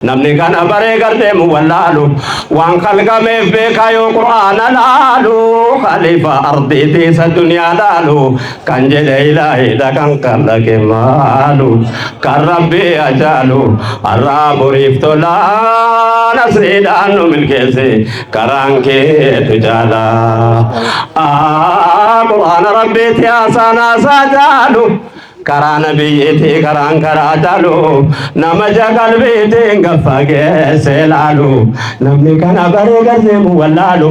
Namni kana baree gardeemu wallaalu waan kalqameef beekaa yoo qur'aana laalu khalifa ardiitii isa duniyaa dhaalu kan jedhe ilaahidha kan kalaqe maalu kan rabbii ajaalu har'aa boriif tolaa nasriidhaan nu milkeesse karaan keetu jaalaa qur'aana rabbiitii haasaan haasaa jaalu karaa nabiyyiitii karaan karaa caalu nama ija qalbiitiin gad fageessee laalu namni kana baree gardeemu wallaalu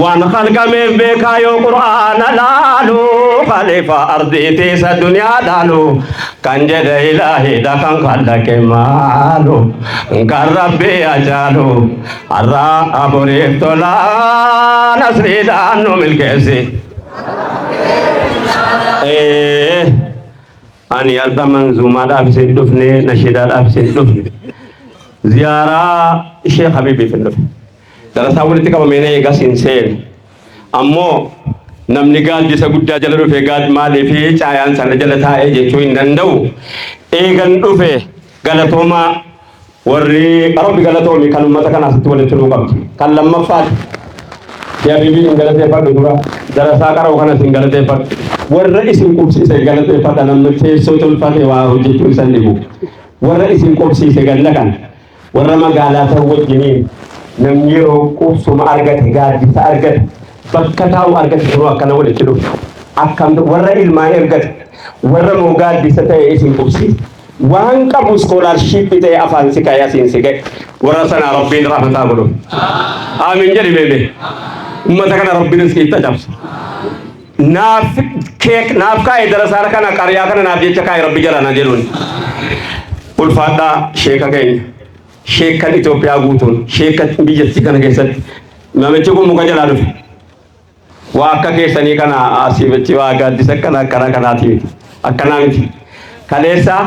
waan khalqameef beekaa yoo qur'aana laalu khalifa ardiitii isa duniyaa dhaalu kan jedhe ilaahiidha kan khallaqe maalu kan rabbii ajaalu har'aa boriif tolaa nasriidhaan nu milkeessi. Ani har'a manzuumaadhaaf isin dhufne, nashiidaadhaaf isin dhufne. Ziyaaraa Sheekh Habiibiif hin dhufne. Darasaa walitti qabamee na eegas hin seene. Ammoo namni gaaddisa guddaa jala dhufe gaad maaliif caayaan sana jala taa'ee jechuu hin danda'u. Eegan dhufe galatoomaa Warri Rabbi galatoomi kan ummata kana asitti walitti nuu qabde. Kan lammaffaati. Si Habiibiin hin galateeffadhu dura. Darasaa qaroo kanas hin galateeffadhu. Warra isin qubsiise hin galateeffadha namni teessoo tolfate waa hojjechuu isan dhibu. Warra isin qubsiise ganda kana. Warra magaalaa san wajjiniin namni yeroo qubsuma argate gaaddisa argate bakka taa'u argate yeroo akkana walitti dhufu. Akkam warra ilmaan ergate warra moo gaaddisa ta'e isin qubsiise. Waan qabu scholarship ta'e afaan si ka'e asiin si ga'e. Warra sanaa Rabbiin rahmataa godhu. Aamin jedhi beebe. Ummata kana Rabbiin riskii itti cabsa. Naaf keek naaf kaa'e darasaara kana qariyaa kana naaf jecha kaa'e Rabbi jala na jedhuun. Ulfaadhaa sheeka keenya. Sheekan Itoophiyaa guutuun sheeka biyyattii kana keessatti namichi kun muka jalaa dhufe. Waa akka keessanii kana asiif achi waa gaaddisa akkana akkana kanaati miti. Akkanaa miti. Kaleessa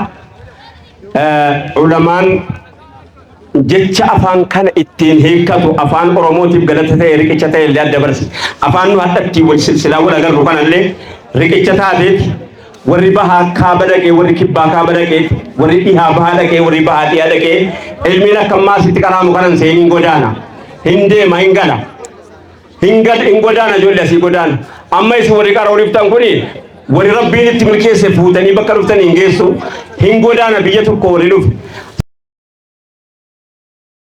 ulamaan jecha afaan kana ittiin hiikkatu afaan Oromootiif galata ta'e riqicha ta'e illee adda barse. Afaan nu hadhatti wal silsilaa wal agarru kanallee riqicha taateeti warri bahaa kaaba dhaqee warri kibbaa kaaba dhaqee warri dhihaa bahaa dhaqee warri bahaa dhihaa dhaqee ilmiin akka ammaa asitti qaraamu kanan seeniin godaana. Hin deema hin gala. Hin gad hin godaana ijoollee asii godaana. Amma isin warri qaroo dhuftan kuni warri rabbiin itti milkeesse fuutanii bakka dhuftan hin geessu. Hin godaana biyya tokko warri dhufe.